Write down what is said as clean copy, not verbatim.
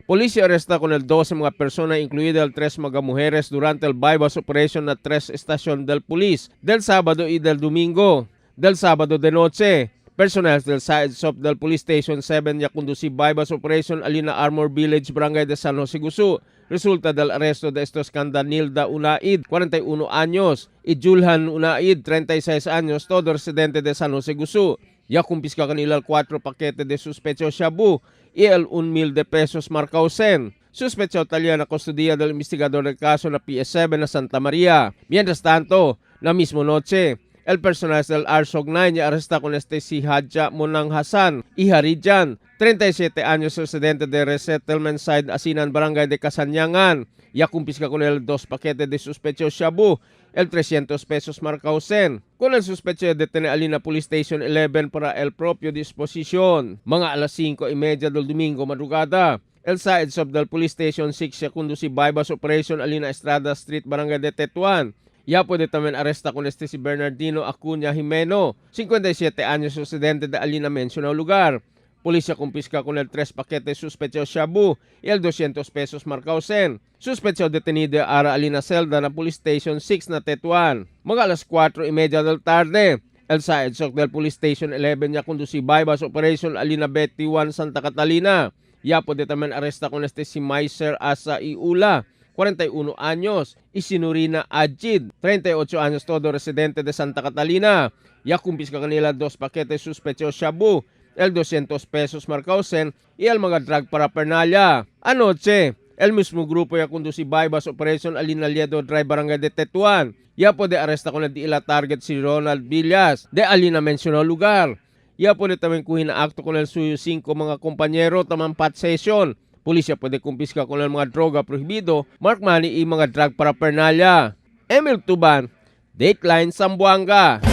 Policía arresta con el 12 mga persona, incluida el 3 mga mujeres, durante el buy-bust operation na tres estación del police del sábado y del domingo. Del sábado de noche, personal del Side Shop del Police Station 7 ya conduci buy-bust operation alina Armor Village, Barangay de San Jose Gusu. Resulta del arresto de estos Candanilda Unaid, 41 años, y Julhan Unaid, 36 años, todo residente de San Jose Gusu. Ya kumpiska kanila el 4 paquete de suspecho shabu y el 1,000 de pesos marcausen. Suspecho talía na custodia del investigador del caso na PS7 na Santa María. Mientras tanto, la misma noche, el personal del ARSOG 9 ya arresta con este si Hadja Monang Hassan y Harijan, 37 años, residente de Resettlement Side Asinan, Barangay de Kasanyangan. Ya kumpiska con el dos paquetes de suspecho shabu, el 300 pesos marcausen. Con el suspecho de detener alina Police Station 11 para el propio disposición. Mga alas 5:30 del domingo madrugada, el side sub del Police Station 6 ya conduci buy-bust operation alina Estrada Street, Barangay de Tetuan. Ya puede también arresta con este si Bernardino Acuña Jimeno, 57 años, residente de alina mencionado lugar. Policía confisca con el tres paquetes suspecho shabu y el 200 pesos marcausen. Suspecho detenido ara alina celda na Police Station 6 na Tetuan. Mga alas 4:30 del tarde, el side shock del Police Station 11 ya conduci buy-bust operation alina Betty 1 Santa Catalina. Ya puede también arresta con este si Maiser Asa Iula, 41 años, y Sinurina Ajid, 38 años, todo residente de Santa Catalina. Ya kumpiska kanila dos paquetes suspecho shabu, el 200 pesos marcausen y el mga drug paraphernalia. Anoche, el mismo grupo ya conduci buy-bust operation alina Liedo Drive, Barangay de Tetuan. Ya puede arresta con el ila target si Ronald Villas, de alina mencionado lugar. Ya puede también kuhin na acto con el suyo cinco mga compañero tamang pat session. Pulisya puede kumpiska con el mga droga prohibido, mark money y mga drug paraphernalia. Emil Tuban, Dateline Zamboanga.